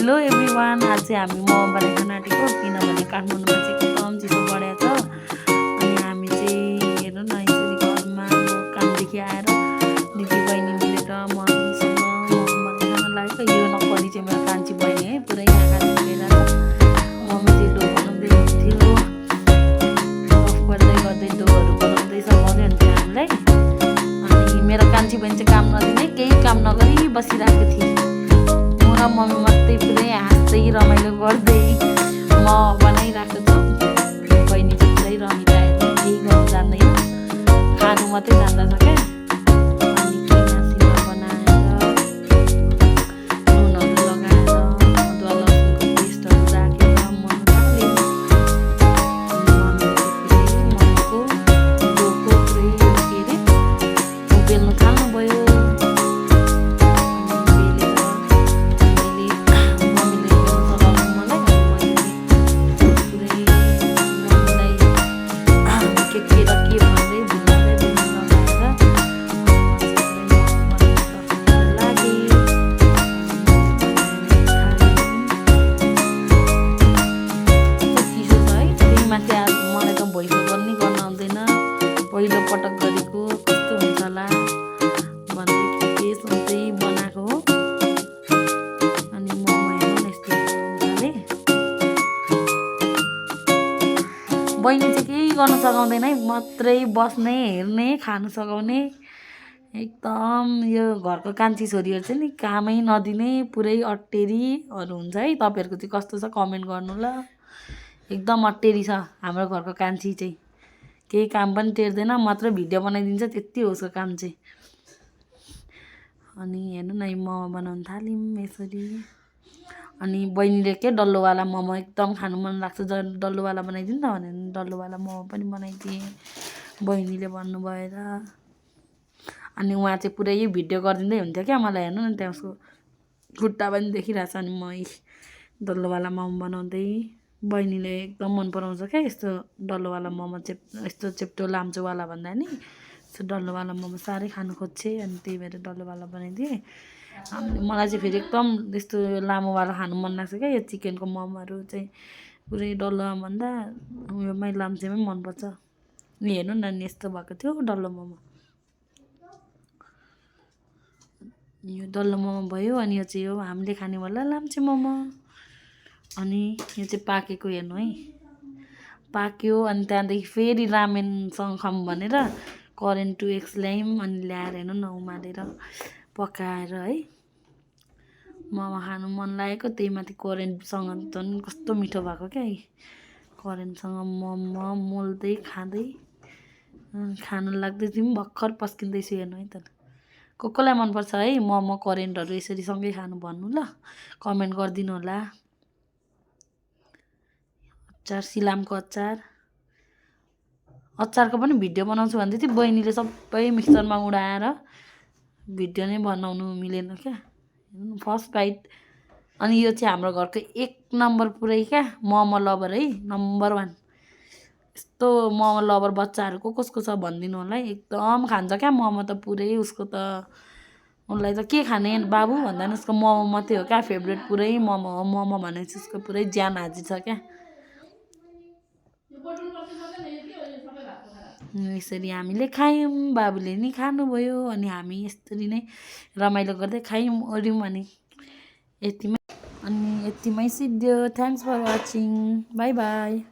Hello everyone, आज चाहिँ हामी मोमो बनाइखान आँटेको किनभने काठमाडौँमा चाहिँ एकदम चिसो बढेको छ। अनि हामी चाहिँ हेर्नु न यसरी घरमा कामदेखि आएर दिदी बहिनी मिलेर मम्मीसँग मोमो बनाइखान लागेको। यो नक्कली चाहिँ मेरो कान्छी बहिनी है, पुरै आँखा मिलेर मम्मी चाहिँ डो बनाउँदै हुन्थ्यो, अफ गर्दै डोहरू बनाउँदै सघाउँदै हुन्थ्यो हामीलाई। अनि मेरो कान्छी बहिनी चाहिँ काम नदिने, केही काम नगरी बसिरहेको थिएँ। र मम्मी मात्रै पुरै हाँस्दै रमाइलो गर्दै म बनाइरहेको छु। बहिनी चाहिँ पुरै रमिरहेको, केही गर्नु जान्दैन, खानु मात्रै जान्दछ क्या। अनि किनासिना बनाएर नुनहरू लगाएर अदुवा लसुनको पेस्टहरू राखेर मोमो थाल्यो। मोमोको डोको पुरै के अरे बेल्नु थाल्नुभयो। मलाई त भोइस ओभर नि गर्न आउँदैन, पहिलो पटक गरेको कस्तो हुन्छ होला भन्दै के सोच्दै बनाएको हो। अनि मोमो हेर्नु न यस्तो हुनाले बहिनी चाहिँ केही गर्न सघाउँदैन है, मात्रै बस्ने हेर्ने खानु सघाउने। एकदम यो घरको कान्छी छोरीहरू चाहिँ नि कामै नदिने पुरै अट्टेरीहरू हुन्छ है। तपाईँहरूको चाहिँ कस्तो छ कमेन्ट गर्नु ल। एकदम अट्टेरी छ हाम्रो घरको कान्छी चाहिँ, केही काम पनि टेर्दैन, मात्र भिडियो बनाइदिन्छ, त्यति हो उसको काम चाहिँ। अनि हेर्नु न मोमो बनाउनु थाल्यौँ यसरी। अनि बहिनीले के डल्लोवाला मोमो एकदम खानु मन लाग्छ, डल्लोवाला बनाइदिनु न भने डल्लोवाला मोमो पनि बनाइदिएँ बहिनीले भन्नुभएर। अनि उहाँ चाहिँ पुरै भिडियो गरिदिँदै हुन्थ्यो क्या मलाई। हेर्नु न त्यहाँ उसको खुट्टा पनि देखिरहेछ। अनि म डल्लोवाला मोमो बनाउँदै, बहिनीले एकदम मन पराउँछ क्या यस्तो डल्लोवाला मोमो, यस्तो चेप्टो लाम्चोवाला भन्दा नि यस्तो डल्लोवाला मोमो साह्रै खानु खोज्छे। अनि त्यही भएर डल्लोवाला बनाइदिएँ। मलाई चाहिँ फेरि एकदम यस्तो लामोवाला खानु मन लाग्छ क्या। यो चिकनको मोमोहरू चाहिँ पुरै डल्लोमा भन्दा उयोमै लाम्चेमै मनपर्छ। हेर्नु न यस्तो भएको थियो डल्लो मोमो। यो डल्लो मोमो भयो। अनि यो चाहिँ हो हामीले खानेवाला लाम्चे मोमो। अनि यो चाहिँ पाकेको हेर्नु है, पाक्यो। अनि त्यहाँदेखि फेरि रामेनसँग खाऊँ भनेर करेन्ट 2x ल्यायौँ। अनि ल्याएर हेर्नु न उमालेर पकाएर है मोमो खानु मन लागेको। त्यही माथि करेन्टसँग झन् कस्तो मिठो भएको क्या। करेन्टसँग मोमो मोल्दै खाँदै खानु लाग्दै तिमी भर्खर पस्किँदैछु। हेर्नु है त, कसलाई मनपर्छ है मोमो करेन्टहरू यसरी सँगै खानु भन्नु ल, कमेन्ट गरिदिनु होला। अचार, सिलामको अचारको पनि भिडियो बनाउँछु भन्दै थिएँ, बहिनीले सबै मिक्सरमा उडाएर भिडियो नै बनाउनु मिलेन क्या। First bite. अनि यो चाहिँ हाम्रो घरको 1 नम्बर पुरै क्या मोमो लभर है, नम्बर 1। यस्तो मोमो लभर बच्चाहरू कसको छ भनिदिनु होला है। एकदम खान्छ क्या मोमो त पुरै। उसको त उसलाई त के खाने बाबु भन्दैन, उसको मोमो मात्रै हो क्या फेभरेट। पुरै मोमो हो, मोमो भनेपछि उसको पुरै ज्यान हाजिर छ क्या। यसरी हामीले खायौँ, बाबुले नि खानुभयो। अनि हामी यसरी नै रमाइलो गर्दै खायौँ ओर्यौँ। अनि यतिमै सिद्धियो। Thanks for watching, bye by.